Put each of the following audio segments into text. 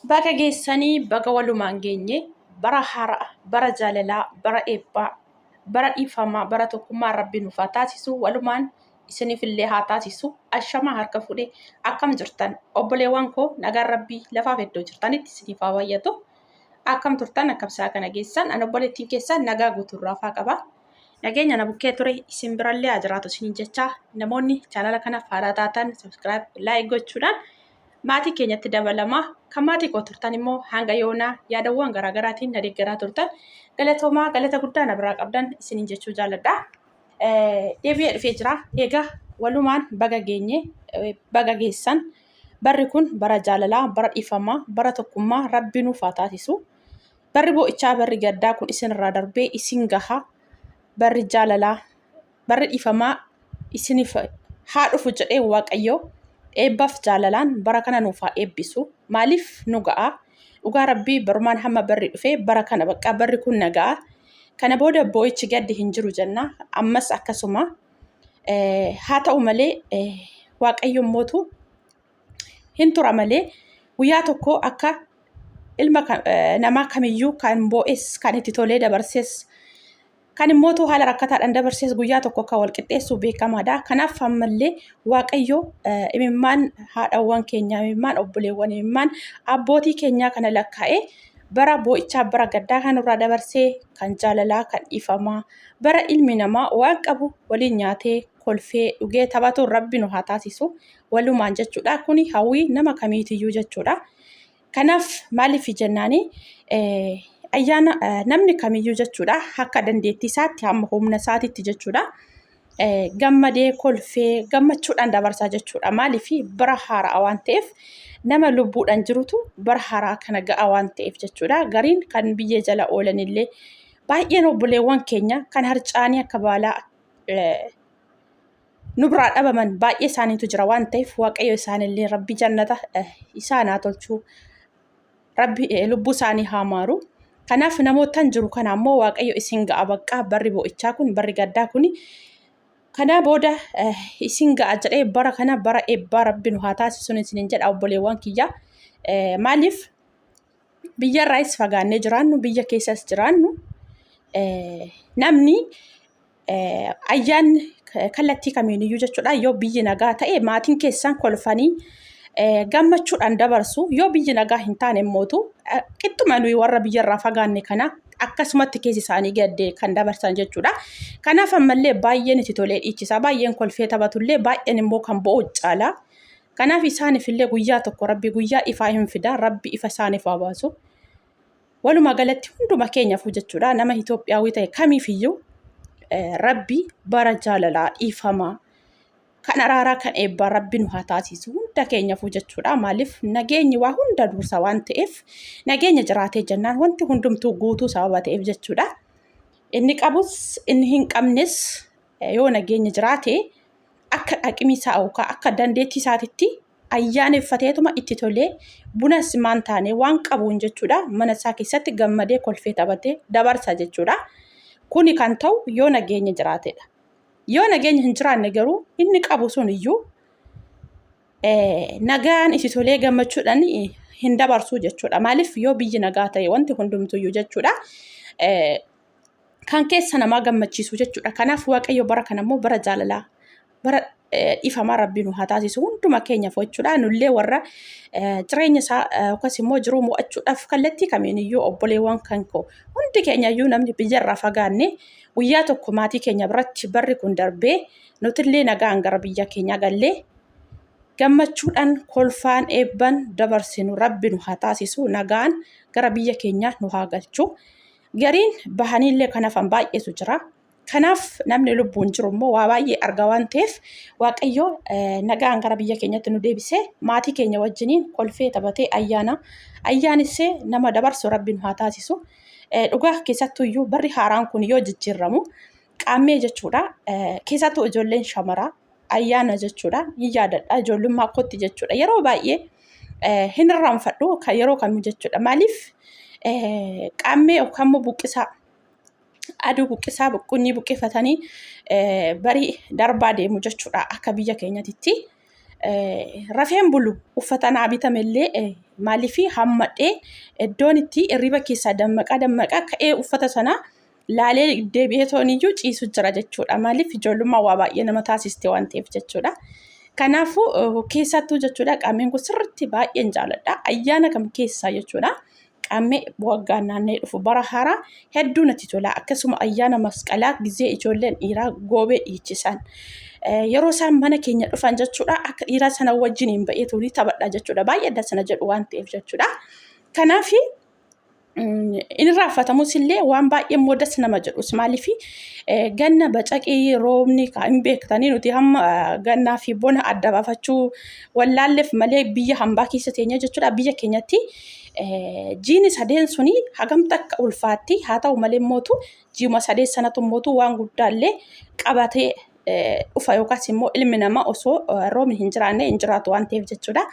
Baga geessanii baga walumaan geenye bara haaraa, bara jaalalaa, bara eebbaa, bara dhiifamaa, bara tokkummaa Rabbi nuuf haa taasisu walumaan isiniifillee haa taasisu. Ashamaa harka fuudhee akkam jirtan obboleewwan koo nagaan Rabbii lafaaf iddoo jirtanitti isiniif haa baay'atu. Akkam turtan akkam isaa kana geessan an obboleettiin keessan nagaa guutuurraa faa qaba. Nageenya na bukkee ture isin birallee haa jiraatu isiniin jecha namoonni chaanala kanaaf haaraa taatan subscribe like gochuudhaan maatii keenyatti dabalamaa kan maatii koo turtan immoo hanga yoonaa yaadawwan garaagaraatiin na deeggaraa turtan galatoomaa galata guddaa na biraa qabdan isiniin jechuu jaalladha. Deebi'ee dhufee jira. Egaa walumaan baga geenye baga geessan barri kun bara jaalalaa bara dhiifamaa bara tokkummaa rabbi nuuf haa taasisu. Barri boo'ichaa barri gaddaa kun isinirraa darbee isin gaha. Barri jaalalaa barri dhiifamaa isiniif haa dhufu jedhee Waaqayyo eebbaaf jaalalaan bara kana nuuf haa eebbisu. Maaliif nu ga'a? Dhugaa Rabbii barumaan hamma barri dhufee bara kana baqqaa barri kun na ga'a. Kana booda boo'ichi gaddi hin jiru jenna. Ammas akkasuma. Haa ta'u malee Waaqayyo immootu hin tura malee guyyaa tokko akka ilma namaa kamiyyuu kan boo'es kan itti tolee dabarses kan immootu haala rakkataadhaan dabarses guyyaa tokko akka wal qixxeessu beekamaadha. Kanaaf ammallee Waaqayyo imimmaan haadhawwan keenyaa, imimmaan obboleewwan, imimmaan abbootii keenyaa kana lakkaa'ee bara boo'ichaa bara gaddaa kan irraa dabarsee kan jaalalaa kan dhiifamaa bara ilmi namaa waan qabu waliin nyaatee kolfee dhugee taphatu rabbi nu haa taasisu. Walumaan jechuudha. Kuni hawwii nama kamiitiyyuu jechuudha. Kanaaf maaliif jennaani ayyaana namni kamiyyuu jechuudha akka dandeettii isaatti hamma humna isaatitti jechuudha. Gammadee kolfee gammachuudhaan dabarsaa jechuudha. Maaliif bara haaraa waan ta'eef nama lubbuudhaan jirutu bara haaraa kana ga'a waan ta'eef jechuudha. Gariin kan biyyee jala oolanillee baay'een obboleewwan keenya kan harcaanii akka baalaa nu biraa dhabaman baay'ee isaaniitu jira waan ta'eef waaqayyo isaanillee rabbi jannata isaan haa tolchu rabbi lubbuu isaanii haa maaru. Kanaaf namootan jiru kana ammoo waaqayyo isin ga'a baqqaa barri bo'ichaa kun barri gaddaa kun kana booda isin ga'a jedhee bara kana bara eebbaa rabbi nu haa taasisuun isinin jedha obboleewwan kiyya. Maaliif biyyarraayis fagaannee jiraannu biyya keessas jiraannu namni ayyaanni kallattii kamiiniyyuu jechuudha yoo biyyi nagaa ta'e maatiin keessan kolfanii gammachuudhaan dabarsu yoo biyyi nagaa hin taane immootu qixxuma nuyi warra biyyarraa fagaanne kana akkasumatti keessi isaanii gaddee kan dabarsan jechuudha. Kanaaf ammallee baay'een itti tolee dhiichisa baay'een kolfee taphatullee baay'een immoo kan bo'u caala. Kanaaf isaaniif illee guyyaa tokko rabbi guyyaa ifaa hin fida rabbi ifa isaaniif haa baasu. Walumaa galatti hunduma keenyaafuu jechuudha nama Itoophiyaawii ta'e kamiifiyyuu rabbi bara jaalalaa dhiifamaa kan araaraa kan eebbaa rabbi nu haa taasisu hunda keenyaafuu jechuudha. Maaliif nageenyi waa hunda dursa waan ta'eef nageenya jiraatee jennaan wanti hundumtuu guutuu sababa ta'eef jechuudha. Inni qabus inni hin qabnes yoo nageenya jiraate akka aqimii isaa yookaan akka dandeettii isaatitti ayyaaneffateetuma itti tolee bunas maan taane waan qabuun jechuudha mana isaa keessatti gammadee kolfee taphatee dabarsa jechuudha. Kuni kan ta'u yoo nageenya jiraatedha. Yoo nageenya hin jiraanne garuu inni qabu sun iyyuu nagaan itti tolee gammachuudhaan hin dabarsu jechuudha. Maaliif yoo biyyi nagaa ta'e wanti hundumtuyyuu jechuudha. Kan keessa namaa gammachiisu jechuudha. Kanaaf Waaqayyo bara kana immoo bara jaalalaa bara dhifamaa rabbi nu haa taasisu hunduma keenyaaf jechuudha. Nullee warra jireenya isaa yookaas immoo jiruu mo'achuudhaaf kallattii kamiin iyyuu obboleewwan kan koo hundi keenya iyyuu namni biyyarraa fagaanne guyyaa tokko maatii keenya biratti barri kun darbee nutillee nagaan gara biyya keenyaa gallee gammachuudhaan kolfaan eebban dabarsinu rabbi nu haa taasisu nagaan gara biyya keenyaa nu haa galchu. Gariin bahaniillee kan hafan baay'eetu jira. Kanaaf namni lubbuun jiru immoo waa baay'ee arga waan ta'eef Waaqayyo nagaan gara biyya keenyatti nu deebisee maatii keenya wajjiniin kolfee taphatee ayyaana ayyaanissee nama dabarsu rabbi nu haa taasisu. Dhugaa keessattuu iyyuu barri haaraan kun yoo jijjiirramu qaammee jechuudha. Keessattuu ijoolleen shamaraa ayyaana jechuudha. Hin yaadadha ijoollummaa kootti jechuudha. Yeroo baay'ee hin irraanfadhu kan yeroo kamuu jechuudha. Maaliif qaammee yookaan immoo buqqisaa aduu buqqisaa buqqunnii buqqifatanii barii darbaa deemu jechuudha akka biyya keenyatitti. Rafeen bulu uffata naa bitame illee Maaliif hammadhee iddoon itti hirriba keessaa dammaqaa dammaqaa ka'ee uffata sana laalee deebi'ee tooniyyuu ciisu jira jechuudha. Maaliif ijoollummaa waa baay'ee nama taasiste waan ta'eef jechuudha. Kanaafuu keessattuu jechuudha qaammeen kun sirriitti baay'een jaaladha. Ayyaana kam keessaa jechuudha. Qaammee waggaan naanna'ee dhufu bara haaraa hedduu natti tola. Akkasuma ayyaana masqalaa gizee ijoolleen dhiiraa goobee dhiichisan. Yeroo isaan mana keenya dhufan jechuudha akka dhiiraa sana wajjin hin ba'ee tuulii taphadha jechuudha. Baay'ee adda sana jedhu waan ta'eef jechuudha. Kanaaf inni raafatamus illee waan baay'ee immoo das nama jedhus maaliif ganna bacaqii roobni hin beektanii nuti hamma gannaa fi bona adda baafachuu wallaalleef malee biyya hambaa keessa teenya jechuudha. Biyya keenyatti jiini sadeen suni hagam takka ulfaatti haa ta'u malee mootu jiima sadeen sanatu mootu waan guddaallee qabatee dhufa yookaas immoo ilmi namaa osoo roobni hin jiraanne hin jiraatu waan ta'eef jechuudha.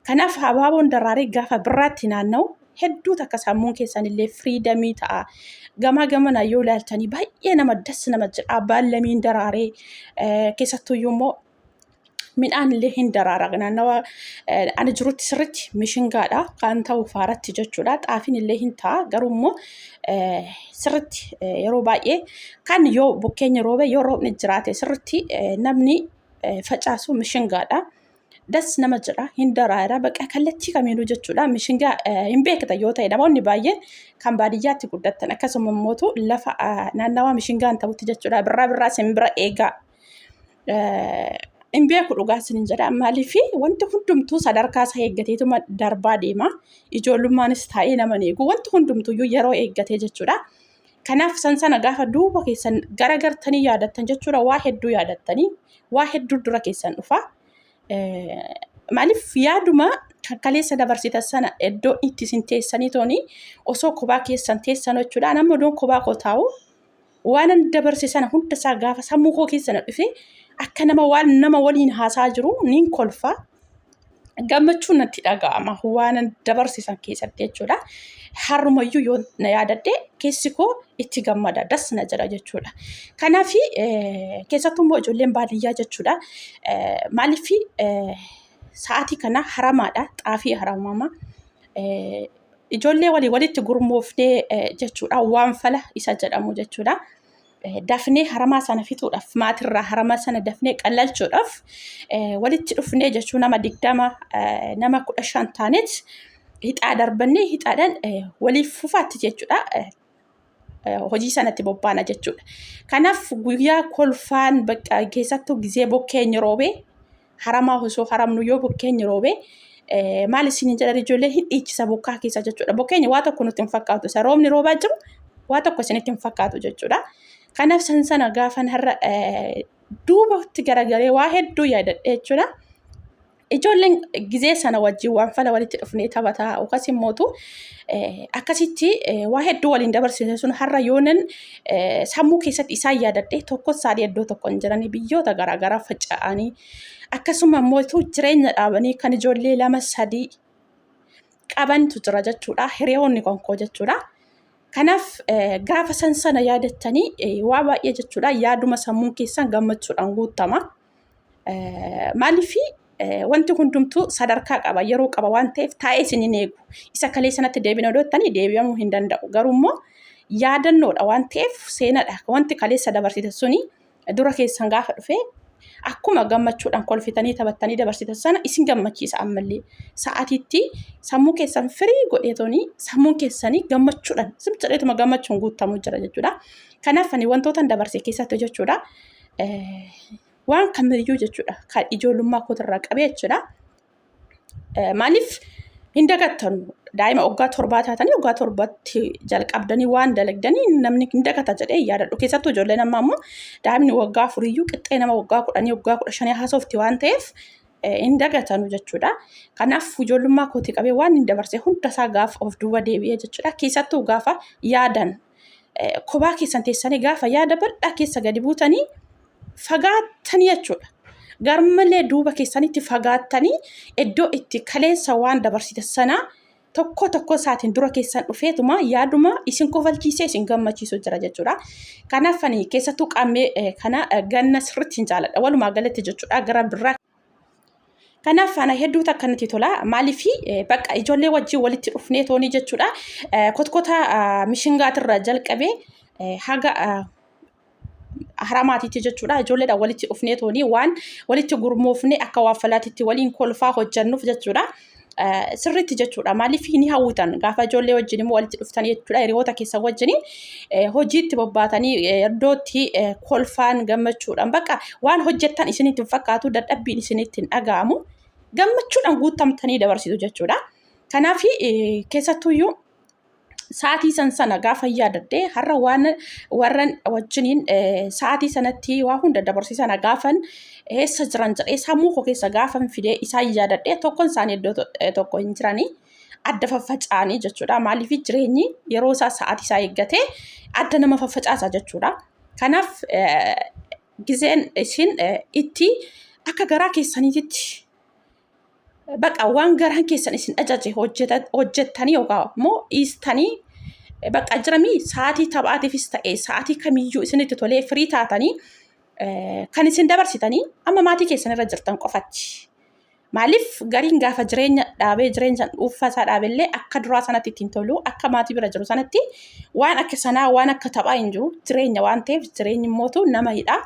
Kanaaf habaaboon daraaree gaafa birraatti naanna'u hedduu takka sammuun keessan illee firiidamii ta'a. Gamaa gamana yoo ilaaltanii baay'ee nama das nama jedha. Baallamiin daraaree keessattuyyuu immoo midhaan illee hin daraara. Naannawa ani jirutti sirriitti mishingaadha kan ta'u faaratti jechuudha. Xaafiin illee hin ta'a garuu immoo sirriitti yeroo baay'ee kan yoo bokkeenyi roobe yoo roobni jiraate sirriitti namni facaasu mishingaadha. Das nama jedha hin daraara baqa kallattii kamiinuu jechuudha. Mishingaa hin beekta yoo ta'e namoonni baay'een kan baadiyyaatti guddattan akkasuma immoo lafa naannawaa mishingaan ta'utti jechuudha. Birraa birraa simbira eegaa. Hin beeku dhugaa isinin jedha. Maaliif wanti hundumtuu sadarkaa isaa eeggateetuma darbaa deema. Ijoollumaanis taa'ee nama hin eegu. Wanti hundumtuyyuu yeroo eeggatee jechuudha. Kanaaf san sana gaafa duuba keessan garagartanii yaadattan jechuudha. Waa hedduu yaadattanii waa hedduu dura keessan dhufa. Maaliif yaaduma kan kaleessa dabarsitan sana iddoo itti isin teessanii tooni osoo kophaa keessan teessan jechuudha. Nama odoon kophaa koo taa'u waanan dabarse sana hunda isaa gaafa sammuu koo keessa na dhufe akka nama waan nama waliin haasaa jiru niin kolfa. Gammachuun natti dhaga'ama waanan dabarse san keessatti jechuudha. Har'umayyuu yoo na yaadadhe keessi koo itti gammada das na jedha jechuudha. Kanaaf keessattuu immoo ijoolleen baadiyyaa jechuudha. Maaliif sa'aatii kana haramaadha xaafii haramama. Ijoollee walii walitti gurmoofnee jechuudha waan fala isa jedhamu jechuudha. Dafnee haramaa sana fixuudhaaf maatirraa haramaa sana dafnee qallalchuudhaaf walitti dhufnee jechuu nama 20 nama 15 taanet hixaa darbannee hixaadhaan waliif fufaatti jechuudha. Hojii sanatti bobbaana jechuudha. Kanaaf guyyaa kolfaan bakka keessattuu gizee bokkeenyi roobee haramaa osoo haramnu yoo bokkeenyi roobee maal isin jedhan ijoollee hin dhiichisa bokkaa keessa jechuudha. Bokkeenyi waa tokko nutti hin fakkaatu. Isa roobni roobaa jiru waa tokko isinitti hin fakkaatu jechuudha. Kanaaf san sana gaafan har'a duubatti garagaree waa hedduu yaadadhe jechuudha. Ijoolleen gizee sana wajjin waan fala walitti dhufnee taphataa yookaas immootu akkasitti waa hedduu waliin dabarsine sun har'a yoonan sammuu keessatti isaan yaadadhe tokko isaanii iddoo tokko hin jiranii biyyoota garaagaraa faca'anii akkasuma immootu jireenya dhaabanii kan ijoollee lama sadii qabantu jira jechuudha. Hiriyoonni konkoo jechuudha. Kanaaf gaafa san sana yaadattanii waa baay'ee jechuudha yaaduma sammuun keessan gammachuudhaan guutama. Maaliif wanti hundumtuu sadarkaa qaba yeroo qaba waan ta'eef taa'ee isin hin eegu. Isa kalee sanatti deebina odottanii deebi'amuu hin danda'u. Garuu immoo yaadannoodha waan ta'eef seenadha. Wanti kaleessa dabarsite suni dura keessan gaafa dhufe akkuma gammachuudhaan kolfitanii taphattanii dabarsitan sana isin gammachiisa ammallee. Sa'aatiitti sammuu keessan firii godheetoni sammuun keessanii gammachuudhaan sim jedheetuma gammachuun guutamuu jira jechuudha. Kanaaf ani wantootan dabarse keessatti jechuudha. Waan kamiyyuu jechuudha kan ijoollummaa kootirraa qabee jechuudha. Maaliif hin dagattanu daa'ima waggaa torbaa taatanii waggaa torbatti jalqabdanii waan dalagdanii namni hin dagata jedhee hin yaadadhu. Keessattuu ijoolleen ammaa immoo daa'imni waggaa afuriyyuu qixxee nama waggaa 10 waggaa 15 haasofti waan ta'eef hin dagatanu jechuudha. Kanaaf ijoollummaa kootii qabee waan hin dabarse hundasaa gaafa of duuba deebi'ee jechuudha. Keessattuu gaafa yaadan kophaa keessan teessanii gaafa yaada bal'aa keessa gadi buutanii fagaattanii jechuudha. Garmalee duuba keessanitti fagaattanii iddoo itti kaleessa waan dabarsite sanaa tokko tokko isaatiin dura keessan dhufeetuma yaaduma isin kofalchiisee isin gammachiisu jira jechuudha. Kanaaf ani keessattuu qaammee kana ganna sirriitti hin jaaladha. Walumaa galatti jechuudha gara birraa. Kanaaf ana hedduu takka natti tola. Maaliif bakka ijoollee wajjin walitti dhufnee toonii jechuudha. Kotkota mishingaatirraa jalqabee haga haramaatiitti jechuudha. Ijoolleedhaan walitti dhufnee toonii waan walitti gurmoofnee akka waaffalaatitti waliin kolfaa hojjannuuf jechuudha. Sirriitti jechuudha. Maaliif ni hawwitan gaafa ijoollee wajjin immoo walitti dhuftan jechuudha. Hiriyoota keessan wajjin hojiitti bobbaatanii iddootti kolfaan gammachuudhaan bakka waan hojjettan isinitti hin fakkaatu dadhabbiin isinitti hin dhaga'amu. Gammachuudhaan guutamtanii dabarsitu jechuudha. Kanaaf keessattuyyuu sa'aatii san sana gaafa yaadadhe har'a waan warran wajjiniin sa'aatii sanatti waa hunda dabarse sana gaafan eessa jiran jedhee sammuu koo keessa gaafan fidee isaan yaadadhe tokkoon isaanii iddoo tokko hin jiranii adda faffaca'anii jechuudha. Maaliif jireenyi yeroo isaa sa'aatii isaa eeggatee adda nama faffacaasa jechuudha. Kanaaf gizeen isin itti akka garaa keessaniititti baqa waan garaan keessan isin ajaje hojjettanii yookaan immoo dhiistanii baqa jiramii sa'aatii taphaatiifis ta'e sa'aatii kamiyyuu isinitti tolee firii taatanii kan isin dabarsitanii amma maatii keessan irra jirtan qofatti. Maaliif gariin gaafa jireenya dhaabee jireenya dhuunfaa isaa dhaabellee akka duraa sanatti ittiin tolu akka maatii bira jiru sanatti waan akka sanaa waan akka taphaa hin jiru jireenya waan ta'eef jireenyi immootu nama hidha.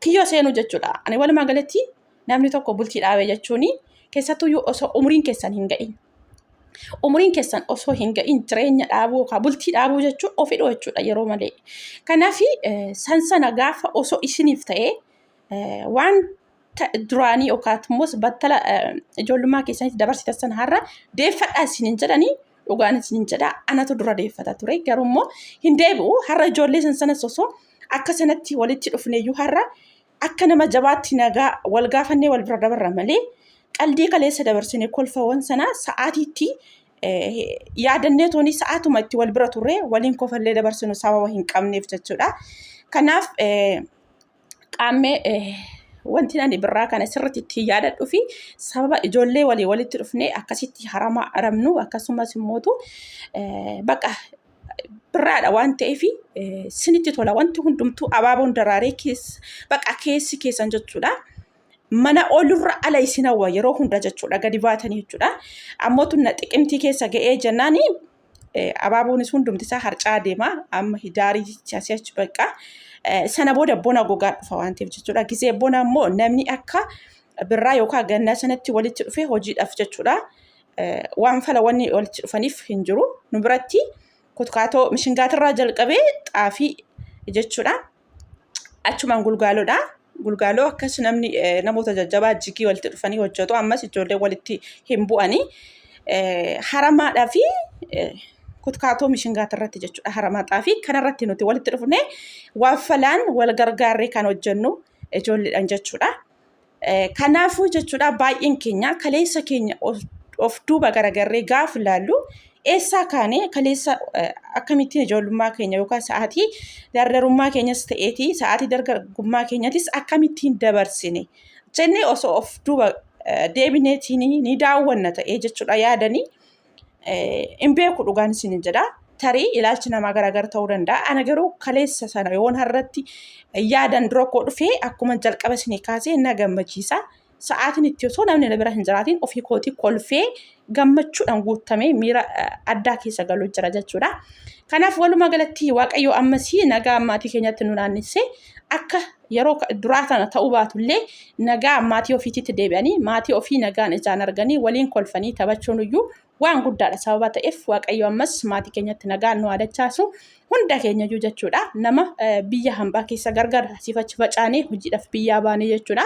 Kiyyoo seenuu jechuudha. Ani walumaa galatti namni tokko bultii dhaabe jechuun keessattuyyuu osoo umriin keessan hin ga'in. Umriin keessan osoo hin ga'in jireenya dhaabuu yookaan bultii dhaabuu jechuun of hidhuu jechuudha yeroo malee. Kanaaf san sana gaafa osoo isiniif ta'ee waan duraanii yookaan immoo battala ijoollummaa keessanitti dabarsitan sana har'a deeffadhaa isiniin jedhanii dhugaan isiniin jedha anatu dura deeffata ture garuu immoo hin deebi'u har'a ijoollee san sanas osoo akka sanatti walitti dhufneeyyuu har'a akka nama jabaatti nagaa wal gaafannee wal bira dabarra malee qaldii kaleessa dabarsine kolfawwan sana sa'aatiitti yaadannee tooni sa'aatuma itti wal bira turre waliin kofallee dabarsinu sababa hin qabneef jechuudha. Kanaaf qaammee wanti ani birraa kana sirriitti ittiin yaadadhu fi sababa ijoollee walii walitti dhufnee akkasitti harama aramnu akkasumas immootu baqa birraadha waan ta'eef sinitti tola wanti hundumtuu abaaboon daraaree keessa baqa keessi keessan jechuudha. Mana olurra ala isin hawwa yeroo hunda jechuudha gadi baatanii jechuudha. Ammoo tunna xiqimtii keessa ga'ee jennaani abaaboonis hundumti isaa harcaa deema amma hidaarii asii achi baqa. Sana booda bona gogaa dhufa waan ta'eef jechuudha. Gizee bona immoo namni akka birraa yookaan gannaa sanatti walitti dhufee hojiidhaaf jechuudha. Waan fala wanni walitti dhufaniif hin jiru. Nu biratti kutkaatoo mishingaatirraa jalqabee xaafii jechuudha. Achumaan gulgaaloodha. Gulgaaloo akkas namni namoota jajjabaa jigii walitti dhufanii hojjetu. Ammas ijoollee walitti hin bu'anii. Haramaadhaa fi kutkaatoo mishingaatirratti jechuudha. Haramaa xaafii kanarratti nuti walitti dhufnee waan falaan wal gargaarree kan hojjennu ijoolleedhaan jechuudha. Kanaafuu jechuudha baay'een keenya kaleessa keenya of duuba garagarree gaafa ilaallu eessaa kaanee kaleessa akkamittiin ijoollummaa keenya yookaan sa'aatii dardarummaa keenyas ta'eeti sa'aatii dargaggummaa keenyatis akkamittiin dabarsine jennee osoo of duuba deebineetiin ni daawwanna ta'ee jechuudha yaadanii hin beeku dhugaan isin jedha. Tarii ilaalchi namaa garagar ta'uu danda'a. Ana garuu kaleessa sana yoon har'atti yaadan dura koo dhufee akkuma jalqaba isinii kaasee na gammachiisa. Sa'aatiin itti osoo namni na bira hin jiraatiin ofii kootii kolfee gammachuudhaan guutamee miira addaa keessa galuu jira jechuudha. Kanaaf walumaa galatti Waaqayyo ammasii nagaa maatii keenyatti nu naannessee akka yeroo duraa kana ta'uu baatullee nagaa maatii ofiititti deebi'anii maatii ofii nagaan ijaan arganii waliin kolfanii taphachuun iyyuu waan guddaadha sababa ta'eef Waaqayyo ammas maatii keenyatti nagaan nu haa dachaasu hunda keenyayyuu jechuudha. Nama biyya hambaa keessa gargar asiif achi facaanee hojiidhaaf biyyaa baanee jechuudha.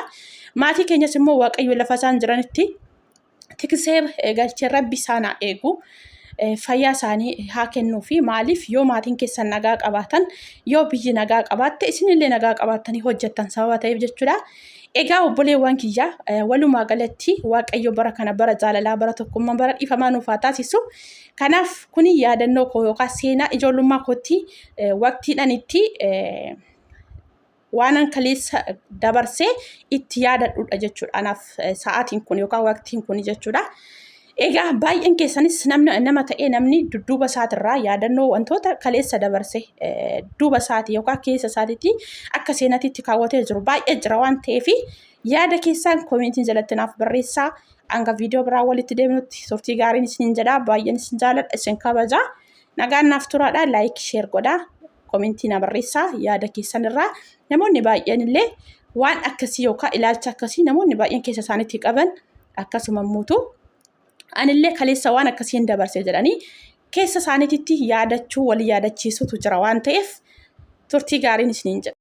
Maatii keenyas immoo Waaqayyo lafa isaan jiranitti tiksee galchee rabbi isaan haa eegu. Fayyaa isaanii haa kennuu fi maaliif yoo maatiin keessan nagaa qabaatan yoo biyyi nagaa qabaatte isinillee nagaa qabaattanii hojjettan sababa ta'eef jechuudha. Egaa obboleewwan kiyya walumaa galatti Waaqayyo bara kana bara jaalalaa bara tokkummaa bara dhiifamaa nuuf haa taasisu. Kanaaf kuni yaadannoo koo yookaan seenaa ijoollummaa kootti waqtiidhaan itti waanan kaleessa dabarsee itti yaadadhudha jechuudha. Anaaf sa'aatiin kun yookaan waqtiin kun jechuudha. Egaa baay'een keessanis namni nama ta'ee namni dudduuba isaatirraa yaadannoo wantoota kaleessa dabarse duuba isaati yookaan keessa isaatiitti akka seenatiitti kaawwatee jiru baay'ee jira waan ta'eef yaada keessaan koomentiin jalatti naaf barreessaa. Hanga viidiyoo biraa walitti deemnutti turtii gaariin isiniin jedha. Baay'een isin jaaladha, isin kabaja. Nagaan naaf turaadha. Laayik, sheer godhaa. Komentii na barreessaa yaada keessan irraa. Namoonni baay'een illee waan akkasii yookaan ilaalcha akkasii namoonni baay'een keessa isaaniitti qaban akkasuma immoo anillee kaleessa waan akkasii hin dabarse jedhanii keessa isaaniititti yaadachuu walii yaadachiisutu jira waan ta'eef turtii gaariin isiniin jedha.